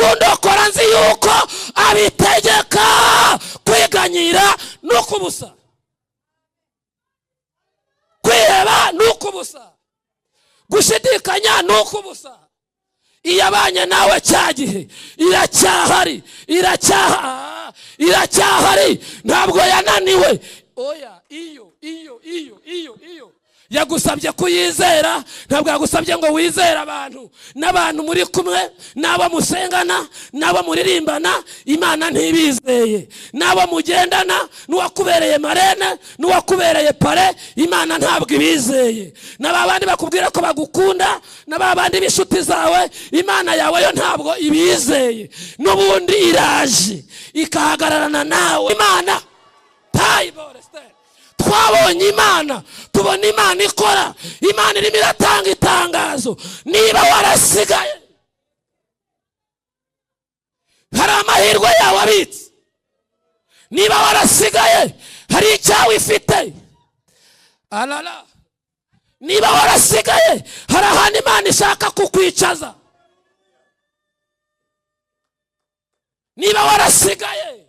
Kundokora nzi yuko abitegeka. Kwiganyira ni ukubusa, kwiheba ni ukubusa, gushidikanya ni ukubusa. Iyabanye nawe cya gihe iracyahari, iracyahari, ntabwo yananiwe. Oya, iyo iyo iyo iyo iyo yagusabye kuyizera, ntabwo yagusabye ngo wizere abantu n'abantu muri kumwe, n'abo musengana, n'abo muririmbana. Imana ntibizeye. N'abo mugendana, n'uwakubereye marene, n'uwakubereye pare, Imana ntabwo ibizeye. N'abandi bakubwira ko bagukunda, n'abandi b'inshuti zawe, Imana yawe yo ntabwo ibizeye. N'ubundi iraje ikahagararana nawe. Imana twabonye Imana, tubona Imana ikora, Imana irimo iratanga itangazo. Niba warasigaye, hari amahirwe yawe abitse. Niba warasigaye, hari icyawe ifite. Alala. Niba warasigaye, hari ahantu Imana ishaka kukwicaza. Niba warasigaye,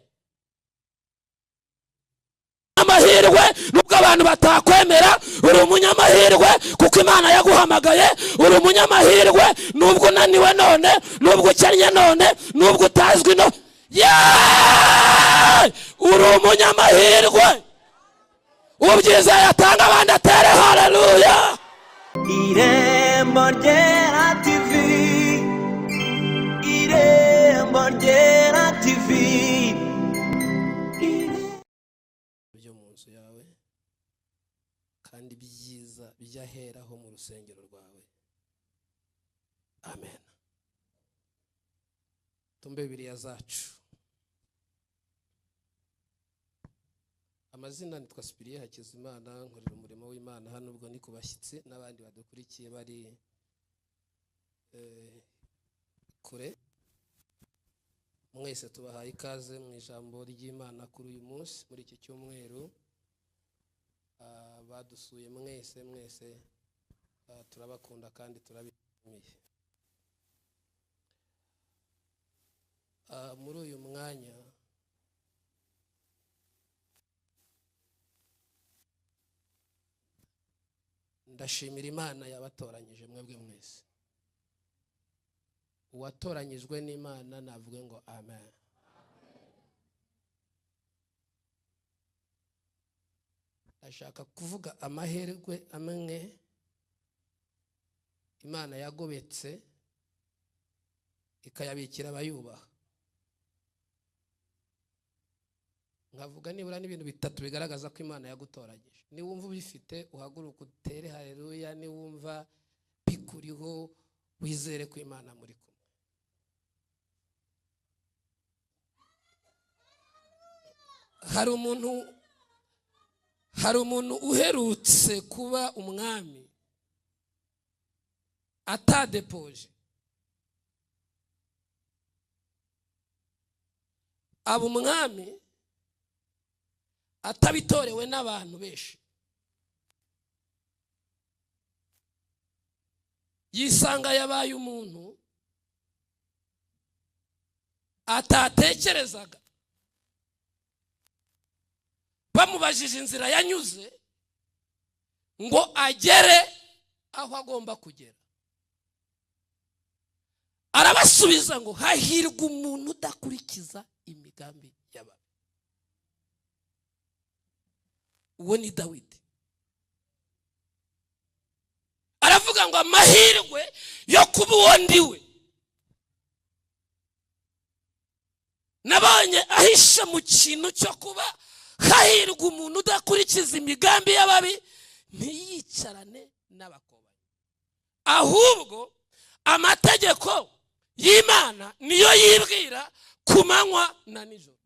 amahirwe, nubwo abantu batakwemera, uri umunyamahirwe kuko Imana yaguhamagaye. Uri umunyamahirwe nubwo unaniwe none, nubwo ukennye none, nubwo utazwi no, uri umunyamahirwe. Ubyiza yatanga abandi atere haleluya. Irembo Ryera TV, Irembo Ryera TV. Byo mu nzu yawe kandi byiza byaheraho mu rusengero rwawe. Amen. Tumbe Bibiliya zacu. Amazina nitwa Sipiriye Hakizimana, nkorera umurimo w'Imana hano, ubwo ni ku bashyitsi n'abandi badukurikiye bari kure. Mwese tubahaye ikaze mu ijambo ry'Imana kuri uyu munsi, muri iki cyumweru. Badusuye mwese mwese, turabakunda kandi turabishimiye. Muri uyu mwanya ndashimira Imana yabatoranyije mwebwe mwese. Uwatoranyijwe n'Imana navuge ngo amen. Ndashaka kuvuga amahirwe amwe Imana yagobetse ikayabikira abayubaha. Nkavuga nibura n'ibintu bitatu bigaragaza ko Imana yagutoranyije. Niwumva ubifite uhaguruka utere haleluya, niwumva bikuriho wizere ko Imana muri kumwe. Hari umuntu uherutse kuba umwami atadepoje, aba umwami atabitorewe n'abantu benshi, yisanga yabaye umuntu atatekerezaga. Bamubajije inzira yanyuze ngo agere aho agomba kugera, arabasubiza ngo hahirwa umuntu udakurikiza imigambi y'ababi. Uwo ni Dawidi. Aravuga ngo amahirwe yo kuba uwo ndiwe nabonye ahisha mu kintu cyo kuba hahirwa umuntu udakurikiza imigambi y'ababi, ntiyicarane n'abakobanyi, ahubwo amategeko y'Imana niyo yibwira ku manywa na nijoro.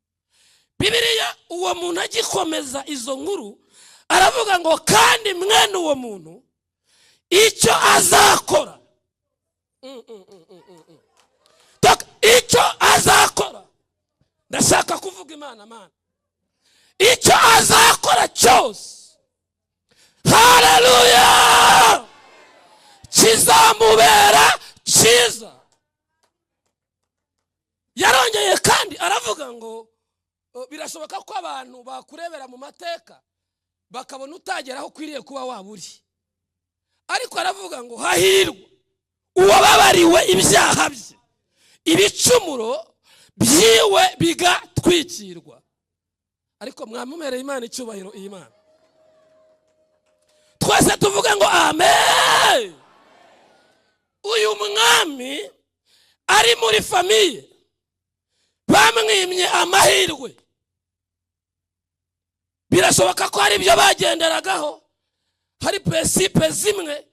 Bibiliya uwo muntu agikomeza izo nkuru aravuga ngo kandi mwene uwo muntu icyo azakora, icyo azakora, ndashaka kuvuga Imana mana, icyo azakora cyose, haleluya, kizamubera cyiza. Kandi aravuga ngo birashoboka ko abantu bakurebera mu mateka bakabona utagera aho ukwiriye kuba waba uri, ariko aravuga ngo hahirwa uwababariwe ibyaha bye, ibicumuro byiwe bigatwikirwa. Ariko mwamumereye Imana icyubahiro iyi Mana. Twese tuvuge ngo amen. Uyu mwami ari muri famiye bamwimye amahirwe. Birashoboka ko hari ibyo bagenderagaho, hari principe zimwe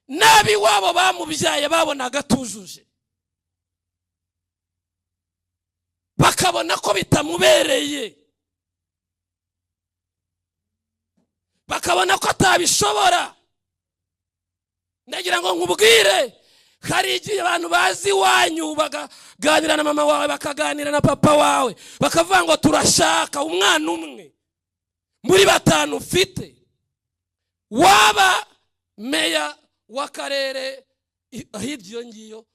nabi wabo bamubyaye babonaga tujuje, bakabona ko bitamubereye, bakabona ko atabishobora. Ndagira ngo nkubwire, hari igihe abantu bazi iwanyu bakaganira na mama wawe, bakaganira na papa wawe, bakavuga ngo turashaka umwana umwe muri batanu ufite waba meya w'akarere. Hirya iyo ngiyo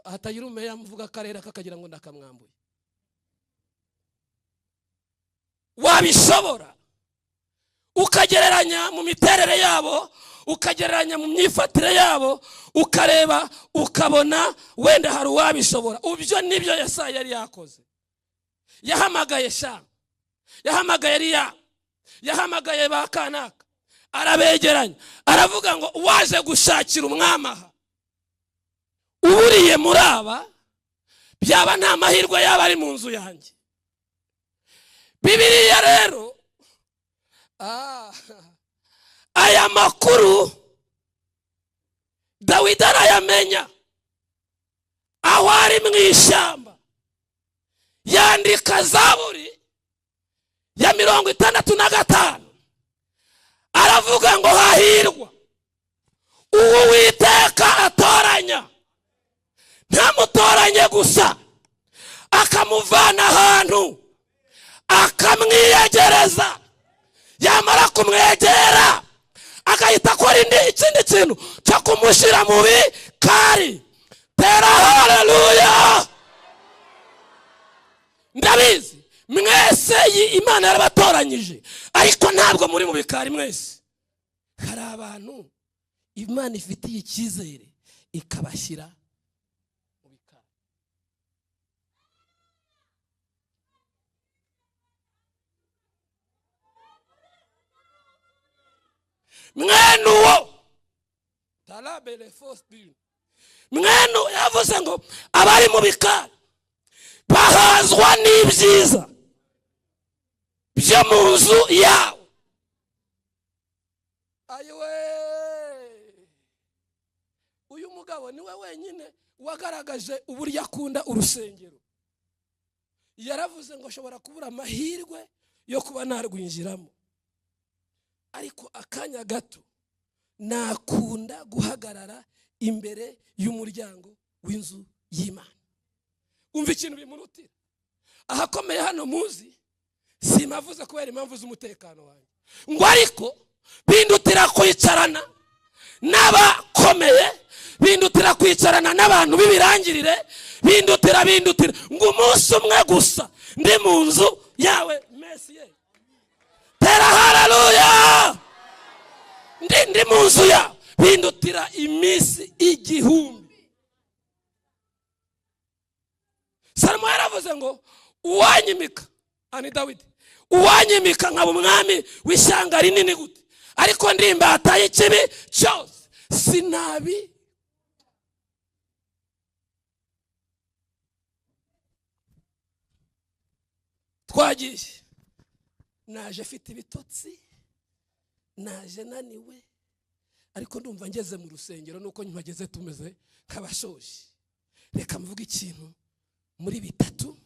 hatagira umeya mvuga akarere kakagira ngo ndakamwambuye. Wabishobora ukagereranya mu miterere yabo, ukagereranya mu myifatire yabo, ukareba ukabona wenda hari uwabishobora. Ubyo nibyo Yesaya yari yakoze. Yahamagaye Shamu, yahamagaye Eliya, yahamagaye ba kanaka, arabegeranya, aravuga ngo waje gushakira umwami aha uburiye muri aba, byaba nta mahirwe yaba ari mu nzu yanjye. Bibiliya rero aya makuru Dawidi arayamenya aho ari mu ishyamba, yandika Zaburi ya 65, aravuga ngo hahirwa uwo Uwiteka atoranya, ntamutoranye gusa, akamuvana ahantu akamwiyegereza, yamara kumwegera agahita akora ikindi kintu cyo kumushyira mu bikari. Tera haleluya. Ndabizi mwese Imana yarabatoranyije, ariko ntabwo muri mu bikari mwese. Hari abantu Imana ifitiye icyizere ikabashyira mu bikari. Mwene uwo mwene yavuze ngo abari mu bikari bahazwa n'ibyiza byo mu nzu yawe. Ayiwe, uyu mugabo niwe wenyine wagaragaje uburyo akunda urusengero. Yaravuze ngo ashobora kubura amahirwe yo kuba narwinjiramo, ariko akanya gato nakunda guhagarara imbere y'umuryango w'inzu y'Imana. Umva ikintu bimurutira. Ahakomeye hano muzi simavuze kubera impamvu z'umutekano wanjye, ngo ariko bindutira kwicarana n'abakomeye, bindutira kwicarana n'abantu b'ibirangirire, bindutira ngo umunsi umwe gusa ndi mu nzu yawe Mesiye. Tera haleluya. Ndi mu nzu yawe, bindutira iminsi 1000. Salomo yaravuze ngo uwanyimika, ani Dawidi, uwanyimika nkaba umwami w'ishyanga rinini gute, ariko ndi imbata y'ikibi cyose sinabi. Twagiye, naje afite ibitotsi, naje naniwe, ariko ndumva ngeze mu rusengero nuko nyuma tumeze nk'abashoje. Reka mvuge ikintu muri bitatu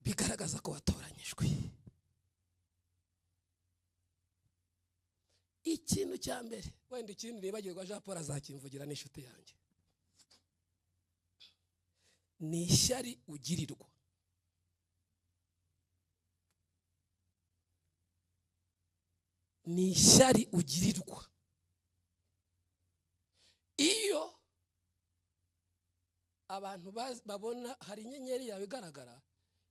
bigaragaza ko watoranyijwe. Ikintu cya mbere, wenda ikindi nibagirwa Jean Paul azakimvugira n'inshuti yanjye, ni ishyari ugirirwa. Ni ishyari ugirirwa. Iyo Abantu babona hari inyenyeri yawe igaragara,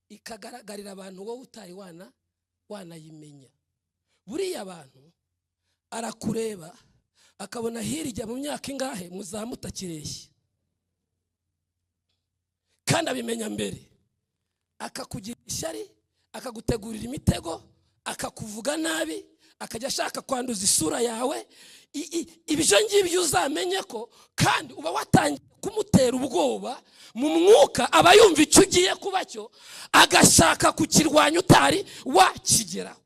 ikagaragarira abantu wowe utari wanayimenya. Buriya abantu arakureba akabona hirya mu myaka ingahe muzamutakireshya, kandi abimenya mbere, akakugira ishyari, akagutegurira imitego, akakuvuga nabi, akajya ashaka kwanduza isura yawe. Ibyo ngibyo uzamenye ko kandi uba watangiye kumutera ubwoba mu mwuka, aba yumva icyo ugiye kuba cyo, agashaka kukirwanya utari wakigeraho.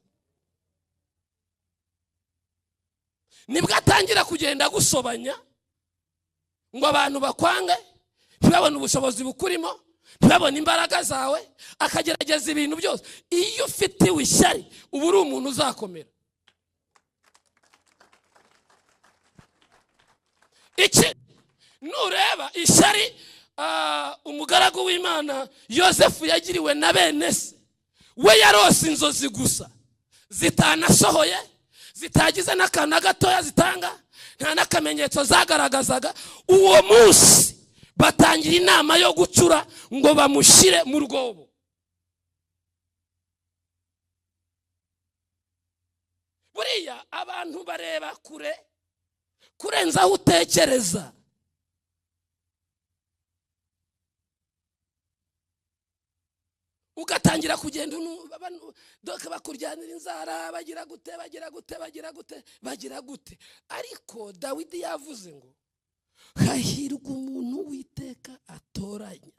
Nibwo atangira kugenda agusobanya ngo abantu bakwange, ntibabone ubushobozi bukurimo, ntibabone imbaraga zawe, akagerageza ibintu byose. Iyo ufitiwe ishyari uba uri umuntu uzakomera. Iki nureba ishyari umugaragu w'Imana Yosefu yagiriwe na bene se, we yarose inzozi gusa zitanasohoye, zitagize n'akantu na gatoya zitanga, nta n'akamenyetso zagaragazaga. Uwo munsi batangira inama yo gucura ngo bamushyire mu rwobo. Buriya abantu bareba kure kurenza aho utekereza. Ugatangira kugenda bakuryanira inzara, bagira gute bagira gute bagira gute bagira gute. Ariko Dawidi yavuze ngo hahirwa umuntu witeka atoranya.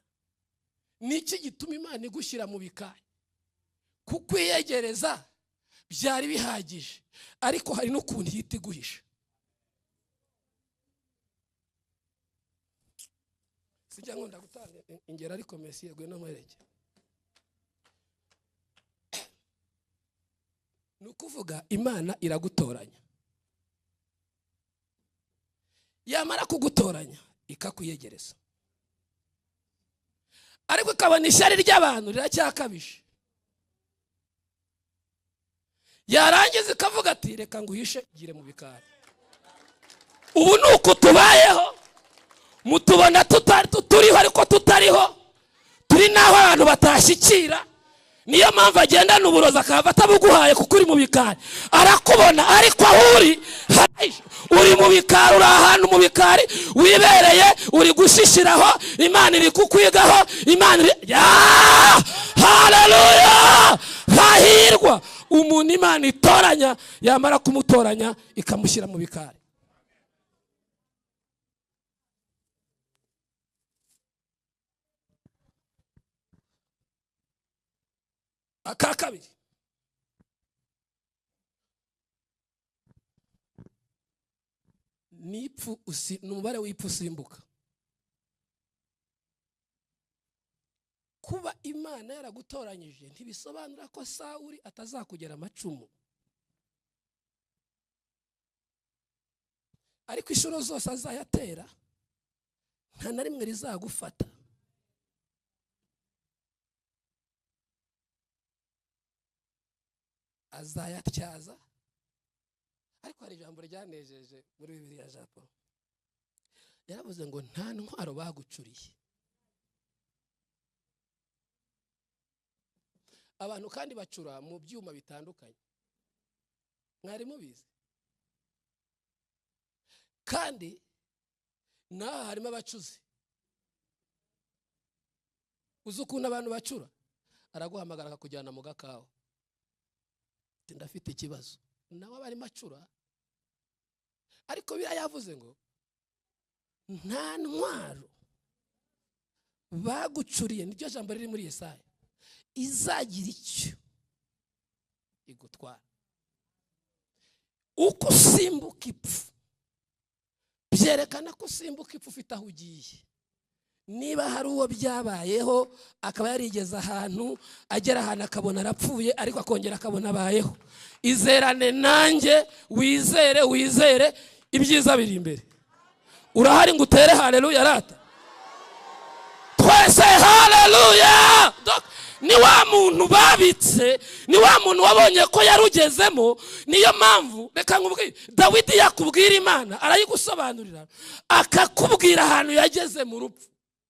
Niki gituma Imana igushyira mu bikari? Kukwiyegereza byari bihagije, ariko hari n'ukuntu ihita iguhisha. Sijya nkunda gutanga ingero, ariko Mesiye ngwino nkwereke. Ni ukuvuga Imana iragutoranya, yamara kugutoranya ikakwiyegereza, ariko ikabona ishyari ry'abantu riracyakabije, yarangiza ikavuga ati reka nguhishe gire mu bikari. Ubu ni uko tubayeho, mutubona turiho ariko tutariho, turi n'aho abantu batashyikira. Niyo mpamvu agendana uburozi akaba atabuguhaye kuko uri mu bikari. Arakubona ariko aho uri uri mu bikari, uri ahantu mu bikari wibereye, uri gushishiraho, Imana iri kukwigaho, Imana iri haleluya. Hahirwa umuntu Imana itoranya, yamara kumutoranya ikamushyira mu bikari. Aka kabiri, ni umubare w'ipfu usimbuka. Kuba Imana yaragutoranyije ntibisobanura ko Sawuli atazakugera amacumu, ariko inshuro zose azayatera nta na rimwe rizagufata. Azayatyaza. Ariko hari ijambo ryanejeje muri Bibiliya ya Jean Paul, yaravuze ngo nta ntwaro bagucuriye. Abantu kandi bacura mu byuma bitandukanye, mwari mubizi. Kandi naha harimo abacuzi. Uzi ukuntu abantu bacura? Araguhamagara akakujyana mu gakawa, ndafite ikibazo, nawe abarimo acura. Ariko biriya yavuze ngo nta ntwaro bagucuriye, niryo jambo riri muri Yesaya, izagira icyo igutwara. Uko usimbuka ipfu byerekana ko usimbuka ipfu ufite aho ugiye. Niba hari uwo byabayeho akaba yarigeze ahantu, agera ahantu akabona arapfuye, ariko akongera akabona abayeho, izerane nanjye, wizere wizere, ibyiza biri imbere. Urahari ngo utere haleluya rata twese haleluya. Ni wa muntu babitse, ni wa muntu wabonye ko yarugezemo. Niyo mpamvu reka nkubwire, Dawidi yakubwira Imana arayigusobanurira, akakubwira ahantu yageze mu rupfu.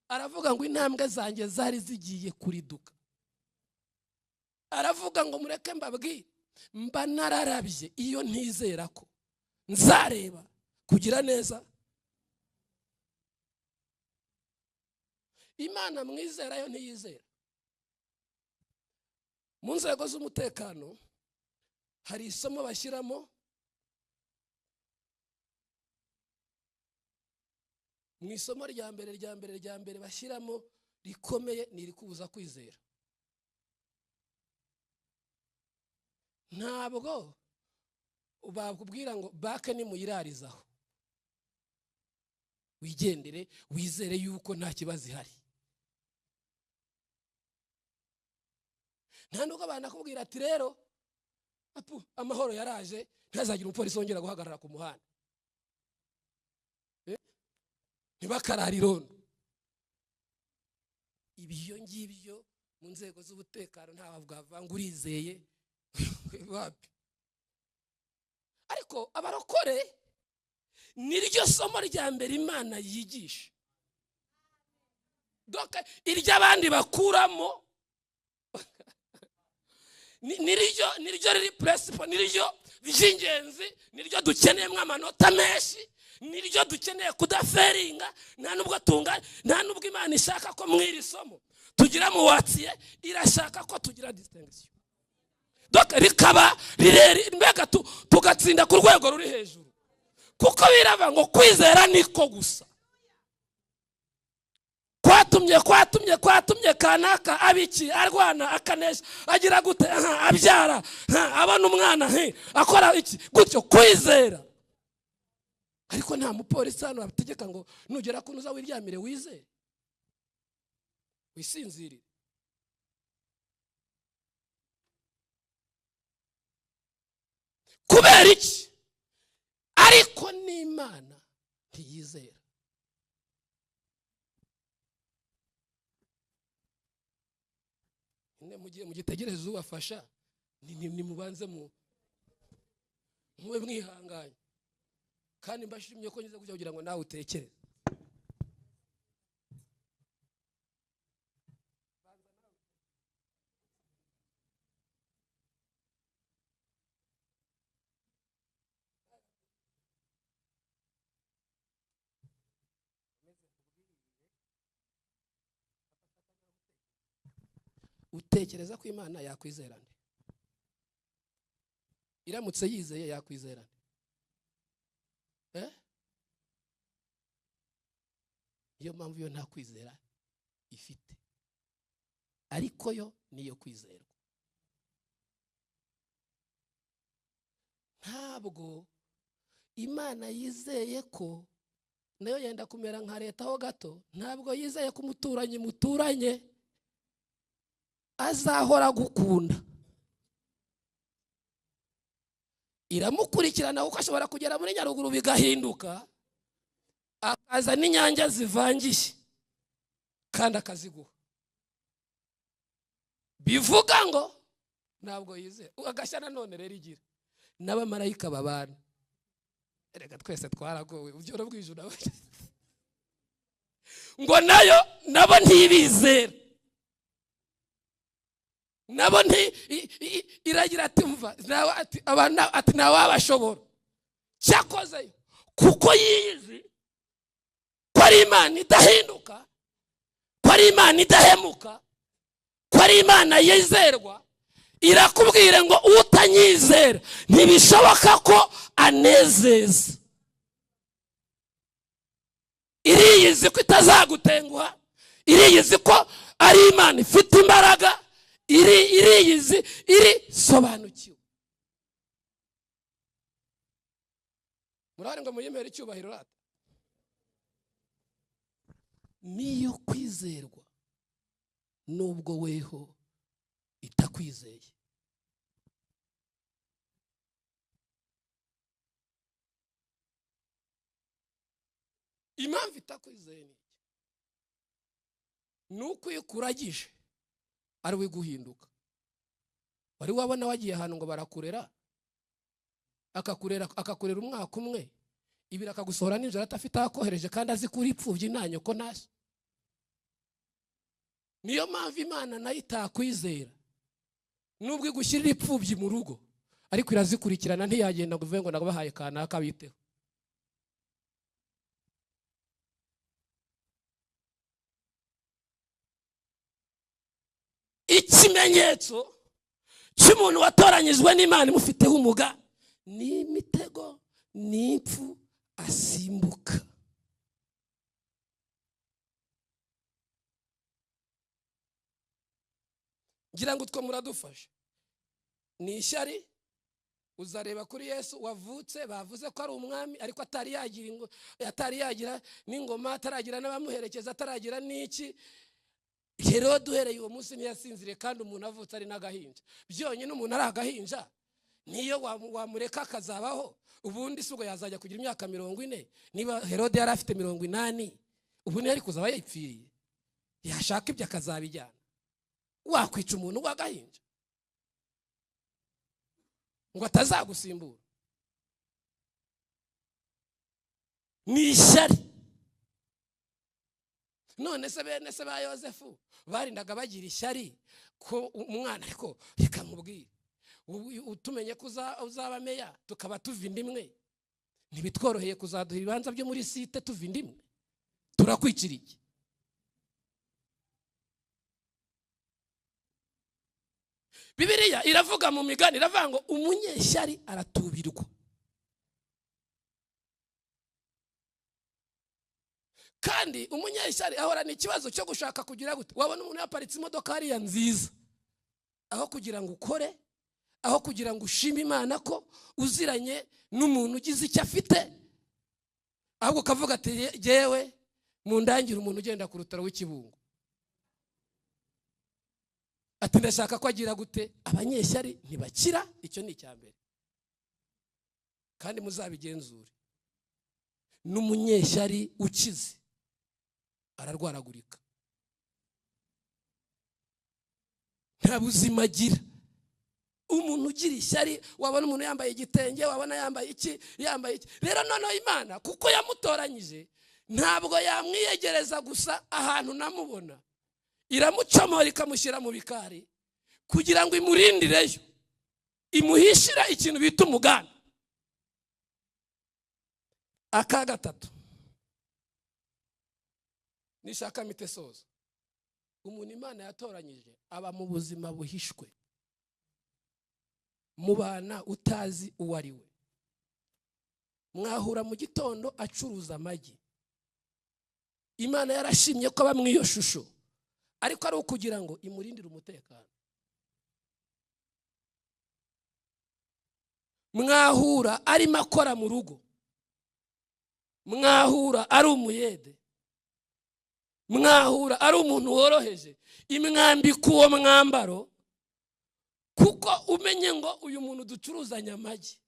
Aravuga ngo intambwe zanjye zari zigiye kuriduka. Aravuga ngo mureke mbabwire, mba nararabye iyo ntizera ko nzareba kugira neza. Imana mwizera yo ntiyizera. Mu nzego z'umutekano hari isomo bashyiramo mu isomo rya mbere rya mbere rya mbere bashyiramo rikomeye ni irikubuza kwizera. Ntabwo bakubwira ngo bake nimuyirarizaho wigendere wizere yuko nta kibazo ihari. Nta nubwo banakubwira ati rero apu amahoro yaraje ntazagira umupolisi wongera guhagarara ku muhanda, ntibakarara irondo. Ibyo ngibyo mu nzego z'ubutekano nta bwavanga urizeye wapi. Ariko abarokore niryo somo rya mbere Imana yigisha. Donc iryo abandi bakuramo niryo riri principle, niryo ry'ingenzi, niryo dukeneyemo amanota menshi, niryo dukeneye kudaferinga. Nta nubwo tunga, nta nubwo Imana ishaka ko mwiri somo tugira muwatsiye, irashaka ko tugira distinction. Donc rikaba rireri mbega tugatsinda ku rwego ruri hejuru, kuko birava ngo kwizera niko gusa kwatumye kwatumye kwatumye kanaka abiki arwana akanesha agira gute, abyara abona umwana akora iki gutyo kwizera. Ariko nta mupolisi hano abategeka ngo nugera kunuza wiryamire wizere wisinzire. Kubera iki? Ariko n'Imana ntiyizera. Mugiye mugitegereze ubafasha, ni mubanze mu mube mwihanganye. Kandi mbashimye ko ngize kugira ngo nawe utekereze. Utekereza ko Imana yakwizerane? Iramutse yizeye yakwizerane? Iyo mpamvu yo nta kwizera ifite, ariko yo niyo kwizerwa. Ntabwo Imana yizeye ko nayo yenda kumera nka leta ho gato. Ntabwo yizeye ko umuturanyi muturanye azahora gukunda. Iramukurikirana kuko ashobora kugera muri Nyaruguru bigahinduka, akaza n'inyange zivangiye kandi akaziguha. Bivuga ngo ntabwo yizeye. Agashya nanone rero igira n'abamarayika babana. Erega twese twaragowe ubyoro bw'ijuru ngo nayo nabo ntibizera, nabo nti iragira ati mva nawe ati abana ati nawabashobora cyakoze, kuko yizi ko ari Imana idahinduka, ko ari Imana idahemuka, ko ari Imana yizerwa. Irakubwira ngo utanyizera ntibishoboka ko anezeza. Iriyizi ko itazagutenguha, iriyizi ko ari Imana ifite imbaraga, iriyizi iri sobanukiwe. Murari ngo muyimere icyubahiro rata. Niyo kwizerwa nubwo weho itakwizeye. Impamvu itakwizeye ni iki? Nuko iyo ukuragije ari we guhinduka. Wari wabona wagiye ahantu ngo barakurera, akakurera umwaka umwe, ibira akagusohora nijoro atafite akohereje kandi azi kuri ipfubyi nta nyoko nasi. Niyo mpamvu Imana nayo itakwizera nubwo igushyirira ipfubyi mu rugo, ariko irazikurikirana, ntiyagenda ngo uvuge ngo nabahaye kanaka biteho. Ikimenyetso cy'umuntu watoranyijwe n'Imana imufiteho umuga ni imitego n'impfu asimbuka. Ngira ngo utwo muradufasha. Ni ishyari. Uzareba kuri Yesu wavutse bavuze ko ari umwami, ariko atari yagira, atari yagira n'ingoma, ataragira n'abamuherekeza, ataragira n'iki. Herode uhereye uwo munsi ntiyasinziriye, kandi umuntu avutse ari n'agahinja. Byonyine umuntu ari agahinja niyo wamureka akazabaho, ubundi si ubwo yazajya kugira imyaka 40. Niba Herode yari afite 80, ubu ntiyari kuzaba yipfiriye, yashaka ibyo akazabijyana. Wakwica umuntu w'agahinja ngo atazagusimbura? Ni ishyari. None se bene se ba Yosefu barindaga bagira ishyari ko umwana, ariko reka nkubwire, utumenye ko uzaba meya tukaba tuva inda imwe, ntibitworoheye kuzaduha ibibanza byo muri site tuva inda imwe, turakwicira iki? Bibiliya iravuga mu migani, iravuga ngo umunyeshyari aratubirwa. Kandi umunyeshyari ahorana ikibazo cyo gushaka kugira gute. Wabona umuntu yaparitse imodoka hariya nziza, aho kugira ngo ukore, aho kugira ngo ushime Imana ko uziranye n'umuntu ugize icyo afite, ahubwo ukavuga ati jyewe mundangira umuntu ugenda ku rutaro w'ikibungo, ati ndashaka ko agira gute. Abanyeshyari ntibakira, icyo ni icya mbere, kandi muzabigenzure. N'umunyeshyari ukize ararwaragurika, nta buzima agira. Umuntu ugira ishyari, wabona umuntu yambaye igitenge, wabona yambaye iki, yambaye iki. Rero noneho Imana kuko yamutoranyije ntabwo yamwiyegereza gusa ahantu namubona, iramucomora ikamushyira mu bikari kugira ngo imurindireyo, imuhishira ikintu bita umugambi. Aka gatatu nishaka mitesozo, umuntu Imana yatoranyije aba mu buzima buhishwe, mubana utazi uwo ari we. Mwahura mu gitondo acuruza amagi, Imana yarashimye ko aba mu iyo shusho, ariko ari ukugira ngo imurindire umutekano. Mwahura arimo akora mu rugo, mwahura ari umuyede, mwahura ari umuntu woroheje, imwambika uwo mwambaro, kuko umenye ngo uyu muntu ducuruzanya amagi,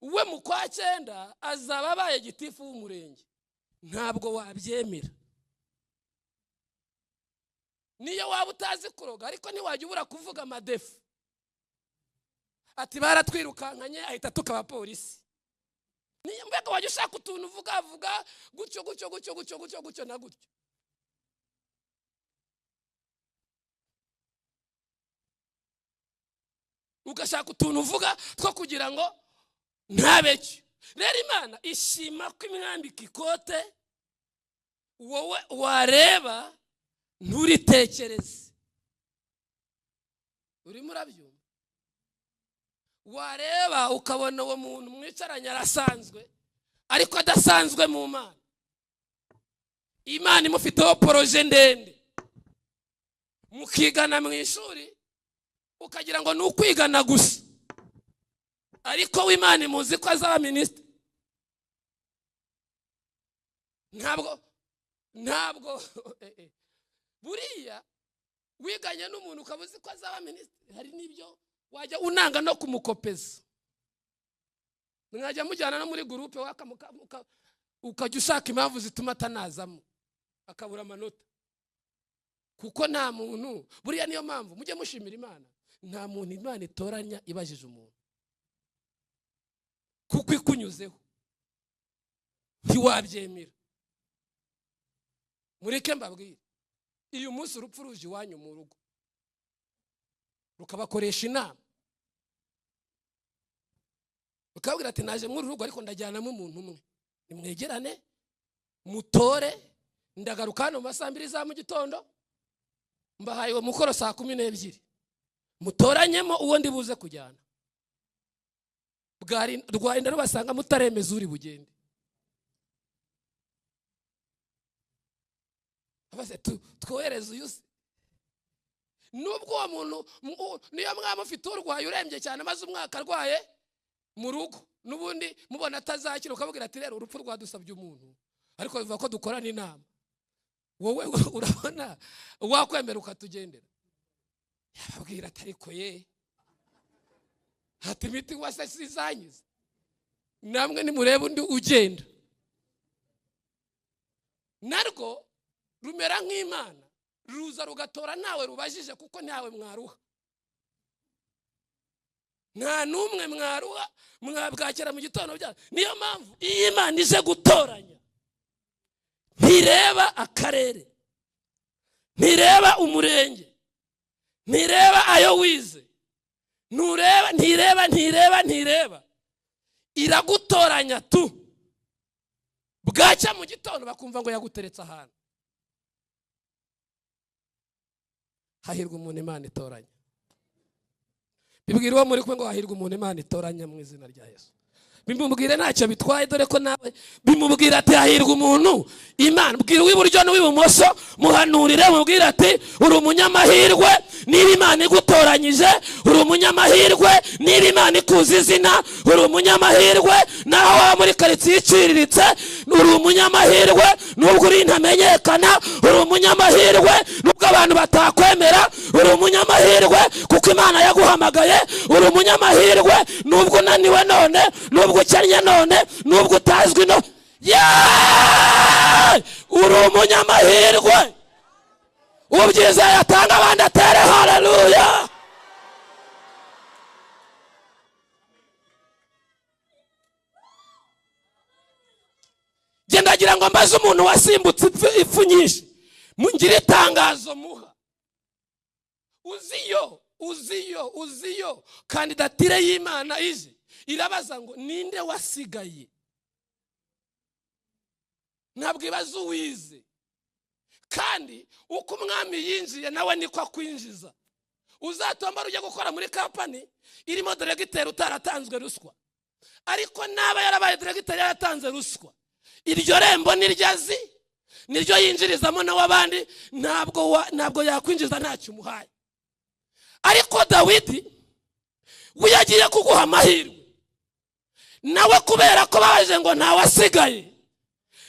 we mu kwa 9 azaba abaye gitifu w'umurenge, ntabwo wabyemera. Niyo waba utazi kuroga, ariko ntiwajya ubura kuvuga amadefu, ati baratwirukankanye ahita tukaba polisi. Niyo mbega wajya ushaka utuntu uvuga vuga gutyo gutyo gutyo gutyo gutyo gutyo na gutyo. Ugashaka utuntu uvuga two kugira ngo ntabeke. Rero Imana ishima ko imwambika ikote, wowe wareba nturitekereze. Urimo urabyumva? Wareba ukabona uwo muntu mwicaranye arasanzwe, ariko adasanzwe mu Mana. Imana imufiteho poroje ndende. Mukigana mu ishuri ukagira ngo ni ukwigana gusa, ariko w'Imana imuzi ko azaba minisitiri. Ntabwo buriya wiganye n'umuntu ukaba uzi ko azaba minisitiri, hari n'ibyo wajya unanga no kumukopeza. Mwajya mujyana no muri gurupe ukajya ushaka impamvu zituma atanazamo akabura amanota, kuko nta muntu. Buriya niyo mpamvu mujye mushimira Imana, nta muntu Imana itoranya ibajije umuntu, kuko ikunyuzeho ntiwabyemera. Mureke mbabwire, Iyo umunsi urupfu ruje iwanyu mu rugo rukabakoresha inama, ukabwira ati naje muri rugo ariko ndajyanamo umuntu umwe, nimwegerane mutore, ndagaruka hano mu masaha 2 za mu gitondo, mbahaye uwo mukoro saa 12, mutoranyemo uwo ndi buze kujyana. Rwarinda rubasanga mutaremeza uri bugende. Abase twohereze uyu se. Nubwo uwo muntu niyo mwaba mufite urwaye urembye cyane maze umwaka arwaye mu rugo, nubundi mubona atazakira, ukabwira ati rero urupfu rwadusabye umuntu, ariko bivuga ko dukorana inama, wowe urabona wakwemera ukatugendera. Yababwira ati ariko ye, ati imiti wase sizanyize, namwe nimurebe undi ugenda. Narwo rumera nk'Imana, ruza rugatora nawe rubajije, kuko ntawe mwaruha, nta n'umwe mwaruha, mwabwakira mu gitondo bya. Niyo mpamvu iyi Imana ije gutoranya ntireba akarere, ntireba umurenge, ntireba ayo wize, ntureba, ntireba, ntireba, ntireba, iragutoranya tu. Bwacya mu gitondo bakumva ngo yaguteretse ahantu. Hahirwa umuntu Imana itoranya. Bibwira uwo muri kumwe ngo hahirwa umuntu Imana itoranya mu izina rya Yesu. Bimubwire ntacyo bitwaye, dore ko nawe bimubwira ati hahirwa umuntu Imana. Bwira uw'iburyo n'uw'ibumoso, muhanurire, mubwire ati uri umunyamahirwe niba Imana igutoranyije, uri umunyamahirwe niba Imana ikuzi izina, uri umunyamahirwe naho waba muri karitsiye iciriritse, uri umunyamahirwe nubwo uri ntamenyekana, uri umunyamahirwe nubwo abantu batakwemera, uri umunyamahirwe kuko Imana yaguhamagaye, uri umunyamahirwe nubwo unaniwe none, nubwo ukennye none, nubwo utazwi no, uri umunyamahirwe. Ubyiza yatanga abandi atere haleluya. Gendagira ngo mbaze umuntu wasimbutse ipfu nyinshi, mungire itangazo muha. Uziyo, uziyo, uziyo kandidatire y'Imana ije irabaza ngo ninde wasigaye. Ntabwo ibaza uwize. Kandi uko umwami yinjiye nawe niko akwinjiza. Uzatombara ujya gukora muri company irimo directeur utaratanzwe ruswa, ariko naba yarabaye directeur yaratanze ruswa, iryo rembo niryo azi niryo yinjirizamo nawe abandi, ntabwo yakwinjiza ntacyo umuhaye. Ariko Dawidi we yagiye kuguha amahirwe nawe, kubera ko babaje ngo ntawasigaye,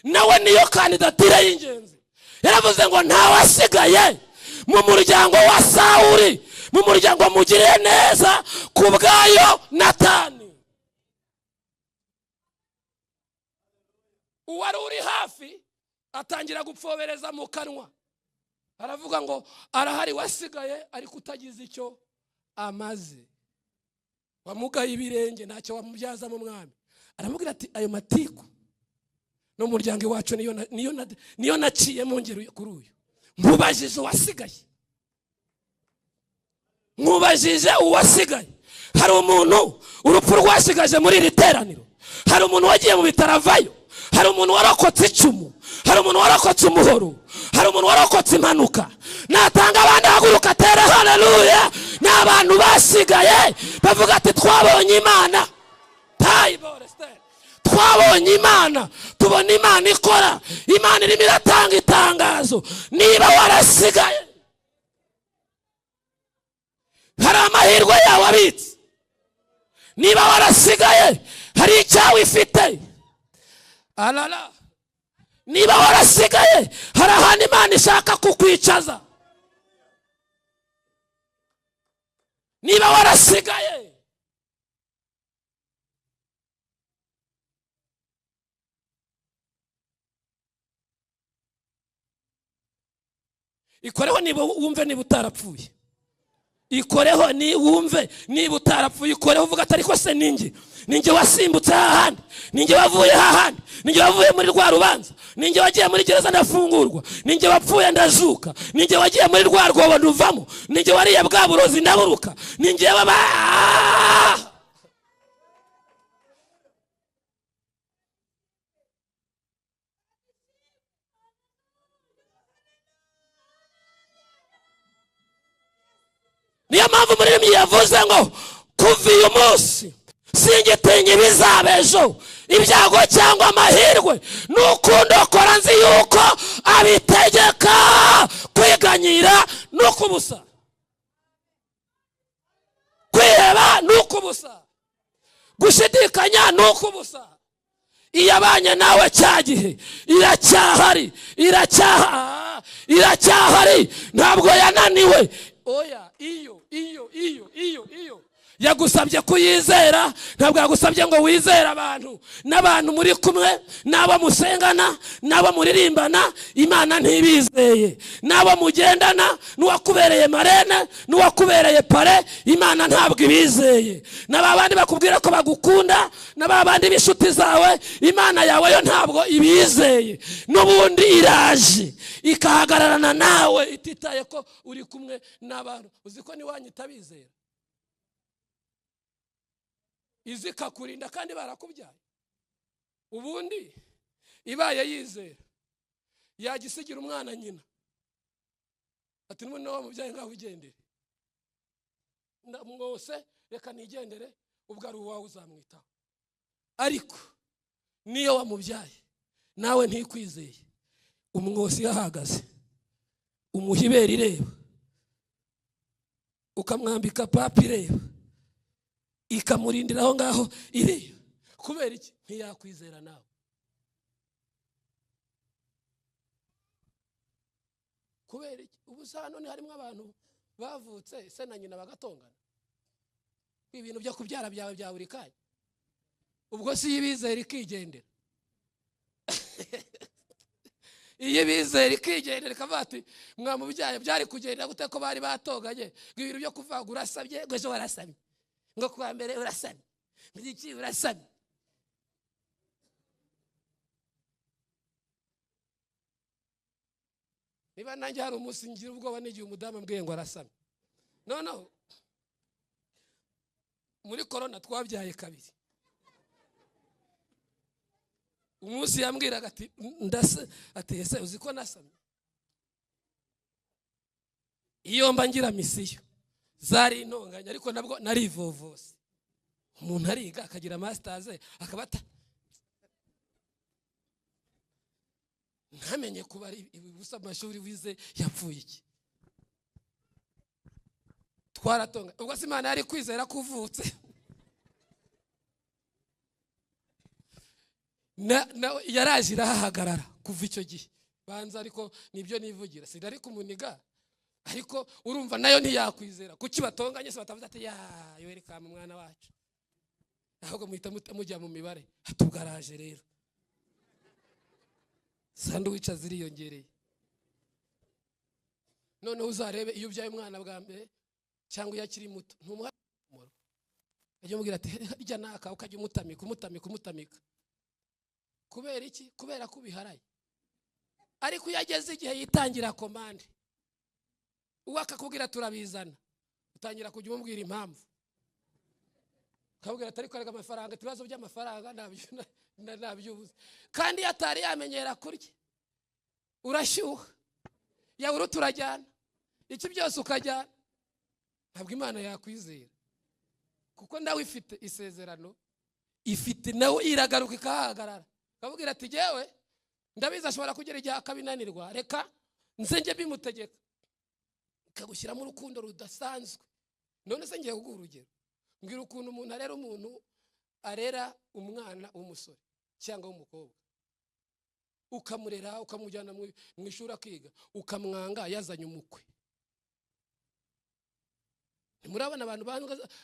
nawe niyo kandidatire y'ingenzi. Yaravuze ngo ntawasigaye mu muryango wa Sawuli, mu muryango mugiriye neza ku bwayo Natani. Uwari uri hafi atangira gupfobereza mu kanwa, aravuga ngo arahari wasigaye ariko utagize icyo amaze, wamugaye ibirenge ntacyo wamubyaza mu mwami. Aramubwira ati ayo matiku no muryango iwacu niyo naciye mu ngero kuri uyu, nkubajije uwasigaye, nkubajije uwasigaye. Hari umuntu urupfu rwasigaje muri iri teraniro, hari umuntu wagiye mu bitaro avayo, hari umuntu warokotse icumu, hari umuntu warokotse umuhoro, hari umuntu warokotse impanuka. Natanga abandi haguruka atere haleluya. Ni abantu basigaye bavuga ati twabonye Imana, twabonye Imana, tubona Imana ikora, Imana irimo iratanga itangazo. Niba warasigaye hari amahirwe yawe abitse, niba warasigaye hari icyawe ifite, alala, niba warasigaye hari ahantu Imana ishaka kukwicaza, niba warasigaye ikoreho, niba wumve niba utarapfuye. Ikoreho ni wumve niba utarapfuye, ikoreho uvuga ati ariko se ninjye, ninjye wasimbutse hahandi, ninjye wavuye hahandi, ninjye wavuye muri rwa rubanza, ninjye wagiye muri gereza ndafungurwa, ninjye wapfuye ndazuka, ninjye wagiye muri rwa rwobo nduvamo, ninjye wariye bwa burozi ndaburuka, ninjye waba. Niyo mpamvu umuririmbyi yavuze ngo kuva uyu munsi singitinya ibizaba ejo, ibyago cyangwa amahirwe, n'ukundokora nzi yuko abitegeka. Kwiganyira ni ukubusa, kwiheba ni ukubusa, gushidikanya ni ukubusa. Iyo abanye nawe cya gihe iracyahari, iracyahari, ntabwo yananiwe. Oya, iyo iyo iyo iyo iyo yagusabye kuyizera, ntabwo yagusabye ngo wizere abantu n'abantu muri kumwe, n'abo musengana, n'abo muririmbana, Imana ntibizeye, n'abo mugendana, n'uwakubereye marene, n'uwakubereye pare, Imana ntabwo ibizeye, n'aba bandi bakubwira ko bagukunda, n'aba bandi b'inshuti zawe, Imana yawe yo ntabwo ibizeye. N'ubundi iraje ikahagararana nawe ititaye ko uri kumwe n'abantu. Uzi ko niwanyu itabizera, izikakurinda kandi barakubyaye. Ubundi ibaye yizera yagisigira umwana nyina ati n'ubundi nawe wamubyaye ngaho ugendere, mwose reka nigendere, ubwo ari uwawe uzamwitaho. Ariko niyo wamubyaye nawe ntikwizeye, umwose yahagaze umuha ibere ireba, ukamwambika papa ireba, ikamurindira aho ngaho ireba. Kubera iki? Ntiyakwizera nawe. Kubera iki? Ubu hano ni harimo abantu bavutse se na nyina bagatongana, ibintu byo kubyara byawe bya buri kanya. Ubwo si ibizera ikigendera, iyo bizera ikigendera ikavuga ati mwamubyaye byari kugenda gute ko bari batoganye, ibintu byo kuvuga urasabye ngo ejo warasabye, ngo kuwa mbere urasabye, iki urasabye. Niba nanjye hari umunsi ngira ubwoba n'igihe umudamu ambwiye ngo arasabye. No, muri corona twabyaye kabiri. Umunsi yambwiraga ati ndase, ati ese uzi ko nasamye? Iyo mba ngira misiyo zari intonganya, ariko nabwo narivovose. Umuntu ariga akagira masters akabata, ntamenye kuba ari ubusa amashuri wize yapfuye iki. Twaratonga. Ubwo se Imana yari kwizera kuvutse? Na yaraje irahagarara kuva icyo gihe banza, ariko nibyo nivugira sinari kumuniga, ariko urumva nayo ntiyakwizera. Kuki batonganye se batavuze ati ya welcome mwana wacu, ahubwo muhita mujya mu mibare hatugaraje. Rero sandwich ziriyongereye. Noneho uzarebe iyo ubyaye umwana bwa mbere cyangwa iyo akiri muto, ntumuha ajya umubwira ati rya naka, ukajya umutamika umutamika umutamika. Kubera iki? Kubera ko ubiharaye. Ariko iyo ageze igihe yitangira komande, uwo akakubwira turabizana, utangira kujya umubwira impamvu, ukabwira ati ariko reka amafaranga, ibibazo by'amafaranga ntabyubuze. Kandi iyo atari yamenyera kurya, urashyuha, yabura turajyana, iki byose ukajyana. Ntabwo Imana yakwizera, kuko nawe ifite isezerano, ifite nawe iragaruka ikahagarara. Akabwira ati jewe ndabizi ashobora kugera igihe akabinanirwa, reka nze njye bimutegeka. Ikagushyiramo urukundo rudasanzwe. None se ngiye kuguha urugero, mbwira ukuntu umuntu arera, umuntu arera umwana w'umusore cyangwa w'umukobwa, ukamurera ukamujyana mu ishuri akiga, ukamwanga yazanye umukwe. Ntimurabona abantu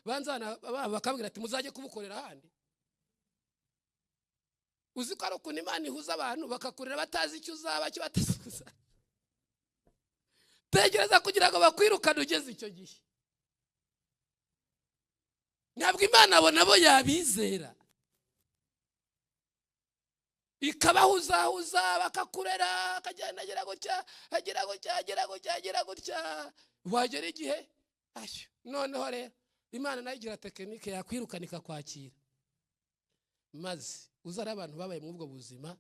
banzana bakabwira ati muzajye kubukorera ahandi? Uzi ko ari ukuntu Imana ihuza abantu bakakurera batazi icyo uzaba cyo batazi. Tegereza kugira ngo bakwirukane ugeze icyo gihe. Ntabwo Imana abo nabo yabizera, ikabahuzahuza bakakurera, akagenda agira gutya, agira gutya, agira gutya, agira gutya, wagera igihe ashyo. Noneho rero Imana nayo igira tekinike yakwirukana ikakwakira. Maze uza ari abantu babaye muri ubwo buzima,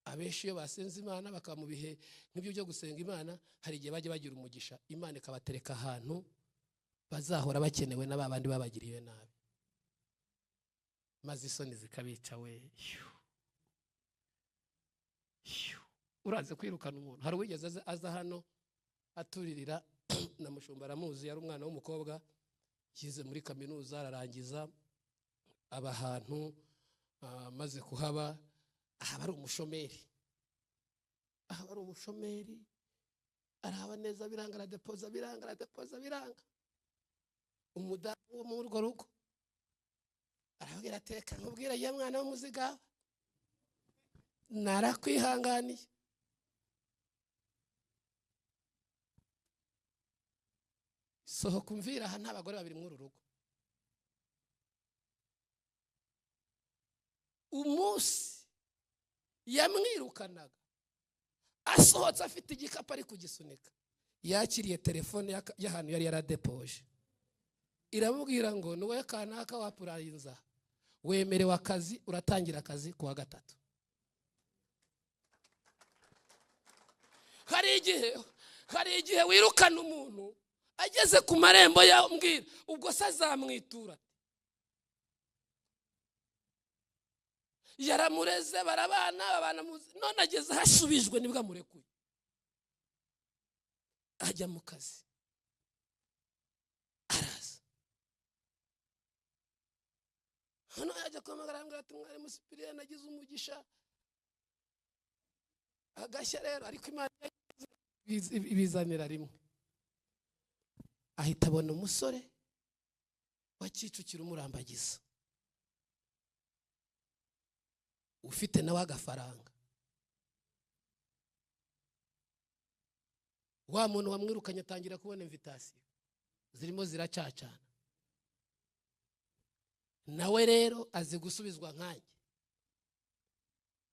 abenshi iyo basenze Imana bakaba mu bihe nk'ibyo byo gusenga Imana, hari igihe bajya bagira umugisha, Imana ikabatereka ahantu bazahora bakenewe na babandi babagiriye nabi, maze isoni zikabica. We uraze kwirukana umuntu. Hari uwigeze aza hano aturirira na mushumba aramuzi, yari umwana w'umukobwa yize muri kaminuza ararangiza, aba ahantu, maze kuhaba ahaba ari umushomeri, ahaba ari umushomeri, arahaba neza biranga, aradepoza biranga, aradepoza biranga. Umudamu wo muri urwo rugo arabwira, ateka nkubwira ye mwana w'umuzigaba, narakwihanganiye. Sohoka umvira aha, nta bagore babiri muri uru rugo. Umunsi yamwirukanaga asohotse afite igikapu ari kugisunika, yakiriye telefone y'ahantu yari yaradepoje, iramubwira ngo ni wowe kanaka wapurayinza, wemerewe akazi, uratangira akazi kuwa gatatu. Hari igihe wirukana umuntu ageze ku marembo yambwira, ubwo se azamwitura? Yaramureze barabana, babana, none ageze hasubijwe nibwo amurekuye, ajya mu kazi, araza hano yajya kuhamagara arambwira ati mwarimu Sipiriyeni nagize umugisha agashya rero, ariko Imana ibizanira rimwe. Ahita abona umusore wa Kicukiro umurambagiza, ufite nawe agafaranga. Wa muntu wamwirukanye atangira kubona invitation zirimo ziracacana. Nawe rero azi gusubizwa nkanjye,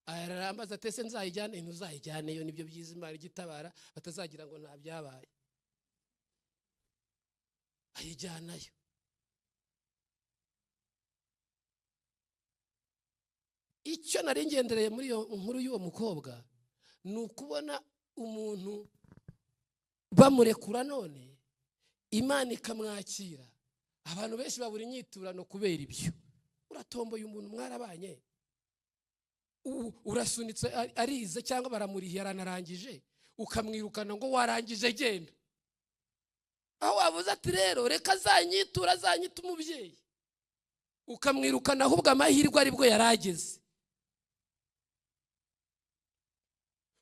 ararambaza ati ese nzayijyane? Ntuzayijyaneyo, nibyo byiza, Imana igitabara batazagira ngo nta byabaye. Ayijyanayo. Icyo nari ngendereye muri iyo nkuru y'uwo mukobwa ni ukubona umuntu bamurekura none Imana ikamwakira. Abantu benshi babura inyiturano kubera ibyo. Uratomboye umuntu mwarabanye, urasunitse arize cyangwa baramurihiye aranarangije, ukamwirukana ngo warangije genda. Aho wavuze ati rero reka azanyitura, azanyita umubyeyi, ukamwirukana ahubwo amahirwe aribwo yarageze.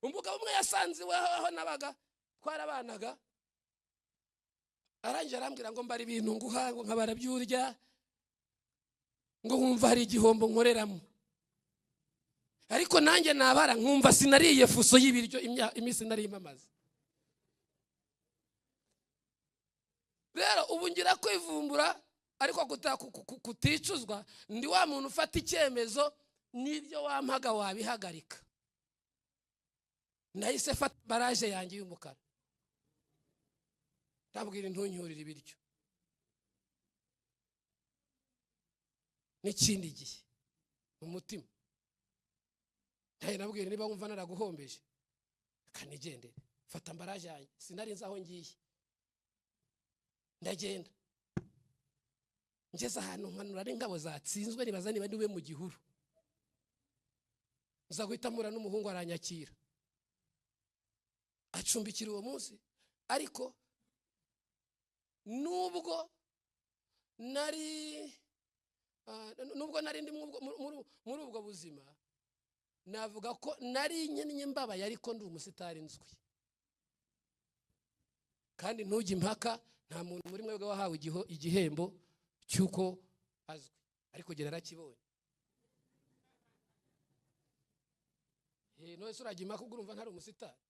Umugabo umwe yasanze iwe aho nabaga twarabanaga, arangije arambwira ngo mbara ibintu nguha, ngo nkabara byurya, ngo nkumva hari igihombo nkoreramo, ariko nanjye nabara nkumva sinariye fuso y'ibiryo iminsi nari impamaze. Rero ubu ngira kwivumbura ariko kuticuzwa. Ndi wa muntu ufata icyemezo, n'ibyo wampaga wabihagarika. Nahise fata baraje yanjye y'umukara, ndabwira intunyurira ibiryo n'ikindi gihe mu mutima. Nabwira niba wumva naraguhombeje kanigendere, fata ambaraje yanjye, sinari nzi aho ngiye. Ndagenda ngeze ahantu nkanura ari ingabo zatsinzwe, nibaza niba ndiwe mu gihuru. Nza guhita mpura n'umuhungu aranyakira, acumbikira uwo munsi. Ariko nubwo nari ndi muri ubwo buzima, navuga ko nari nkennye mbabaye, ariko ndi umusitari nzwi. Kandi ntujye impaka, nta muntu muri mwebwe wahawe igihembo cy'uko azwi, ariko jye narakibonye. None se urajya impaka ubwo urumva ntari umusitari?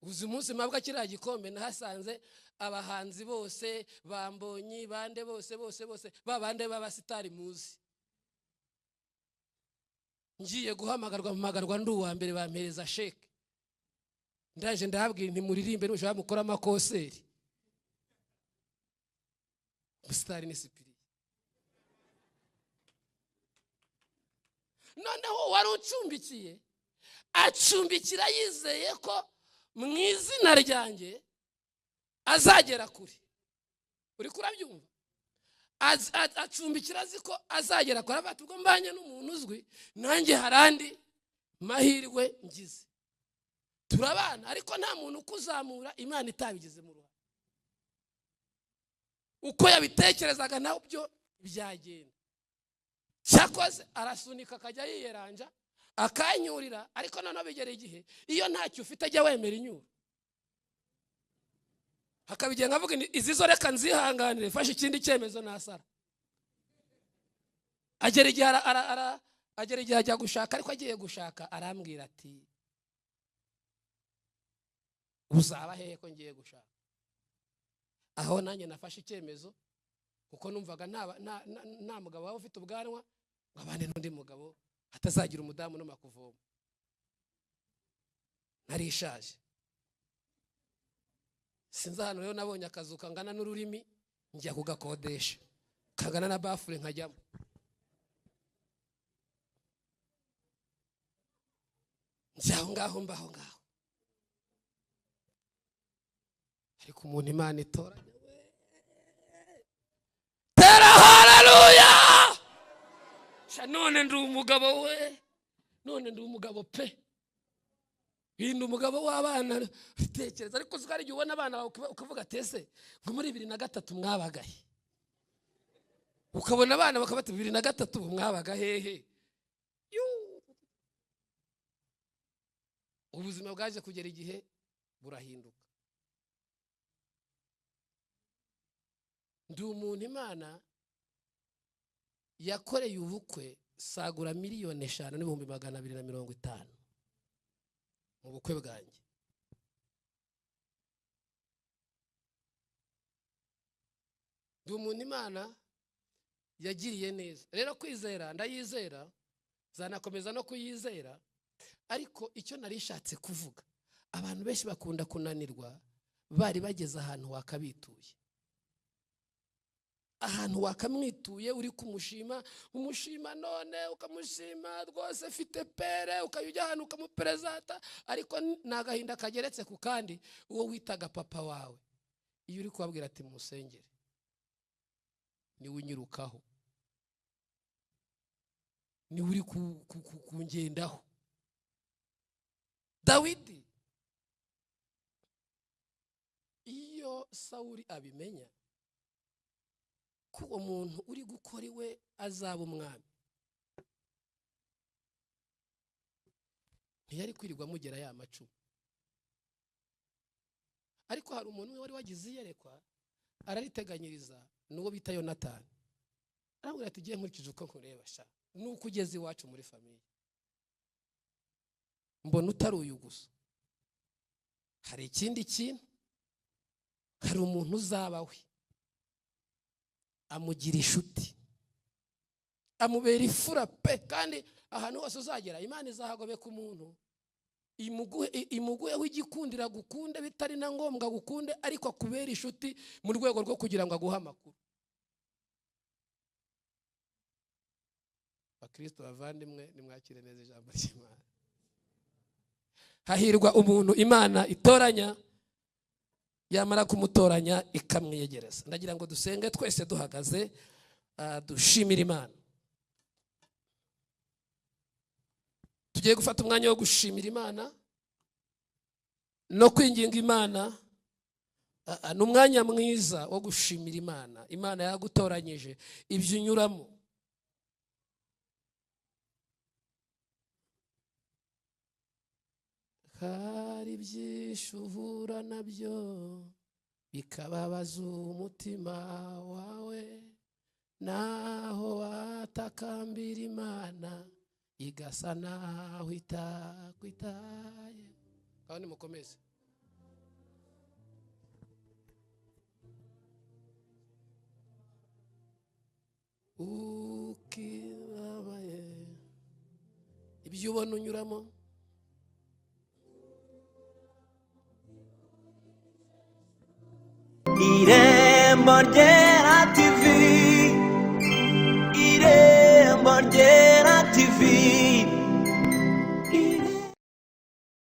Uzi umunsi mpabwa kiriya gikombe, nahasanze abahanzi bose, bambonyi bande bose bose bose, babande b'abasitari muzi. Ngiye guhamagarwa, mpamagarwa ndi uwa mbere, bampereza sheke. Ndaje ndahabwira nti muririmbe nushaka mukora amakoseri. Umusitari ni Sipiriye. Noneho wari ucumbikiye, acumbikira yizeye ko mu izina ryanjye azagera kure. Uri kurabyumva? Acumbikira azi ko azagera kure, avuga ati ubwo mbanye n'umuntu uzwi nanjye hari andi mahirwe ngize. Turabana, ariko nta muntu ukuzamura Imana itabigizemo uruhare. Uko yabitekerezaga nabyo byagenda. Cyakoze arasunika akajya yiyeranja akanyurira, ariko noneho bigera igihe iyo ntacyo ufite ajya wemera inyuro. Hakabigenga avuga izi zo reka nzihanganire, fashe ikindi cyemezo nasara. Agera igihe agera igihe ajya gushaka, ariko agiye gushaka arambwira ati uzaba hehe ko ngiye gushaka? Aho nanjye nafashe icyemezo, kuko numvaga nta mugabo waba ufite ubwanwa ngo abane n'undi mugabo hatazagira umudamu no makuvoma. Narishaje. Sinzi ahantu rero nabonye akazu kangana n'ururimi, njya kugakodesha kangana na bafure nkajyamo. Njya aho ngaho mbaho ngaho. Ariko umuntu Imana itoranya we. Tera haleluya! Sha none ndi umugabo we. None ndi umugabo pe. Ndi umugabo w'abana tekereza, ariko uziko ari igihe ubona abana bawe ukavuga ati ese ngo muri 2003 mwabagahe? Ukabona abana bakabati 2003 mwabaga hehe? Ubuzima bwaje kugera igihe burahinduka. Ndi umuntu Imana yakoreye ubukwe sagura 5,250,000 mu bukwe bwanjye. Ndi umuntu Imana yagiriye neza. Rero kwizera ndayizera, zanakomeza no kuyizera, ariko icyo narishatse kuvuga, abantu benshi bakunda kunanirwa bari bageze ahantu wakabituye. Ahantu wakamwituye uri kumushima, umushima none ukamushima rwose fite pere, ukayujya ahantu ukamuperezata, ariko nagahinda kageretse ku kandi uwo witaga papa wawe. Iyo uri kubabwira ati musengere, niwe unyirukaho, niwe uri kungendaho. Dawidi iyo Sawuli abimenya ko uwo muntu uri gukora iwe azaba umwami, ntiyari kwirirwa amugera ya macumu. Ariko hari umuntu umwe wari wagize iyerekwa arariteganyiriza, n'uwo bita Yonatani. Arambwira ati ugiye nkurikije uko nkureba sha, nuko ugeze iwacu muri famiye mbona utari uyu gusa, hari ikindi kintu, hari umuntu uzaba we. Amugira inshuti, amubera ifura pe. Kandi ahantu hose uzagera Imana izahagobeka umuntu, imuguheho igikundira gukunde bitari na ngombwa gukunde, ariko akubera inshuti mu rwego rwo kugira ngo aguhe amakuru. Bakristo bavandimwe, nimwakire neza ijambo ry'Imana. Hahirwa umuntu Imana itoranya, yamara kumutoranya ikamwiyegereza. Ndagira ngo dusenge twese duhagaze, dushimire Imana. Tugiye gufata umwanya wo gushimira Imana no kwinginga Imana. Ni umwanya mwiza wo gushimira Imana. Imana yagutoranyije, ibyo unyuramo. Hari byinshi uhura nabyo bikababaza umutima wawe, naho watakambira Imana igasa naho itakwitaye. Kandi mukomeze. Ukibabaye, ibyo ubona unyuramo. Irembo Ryera TV, Irembo Ryera.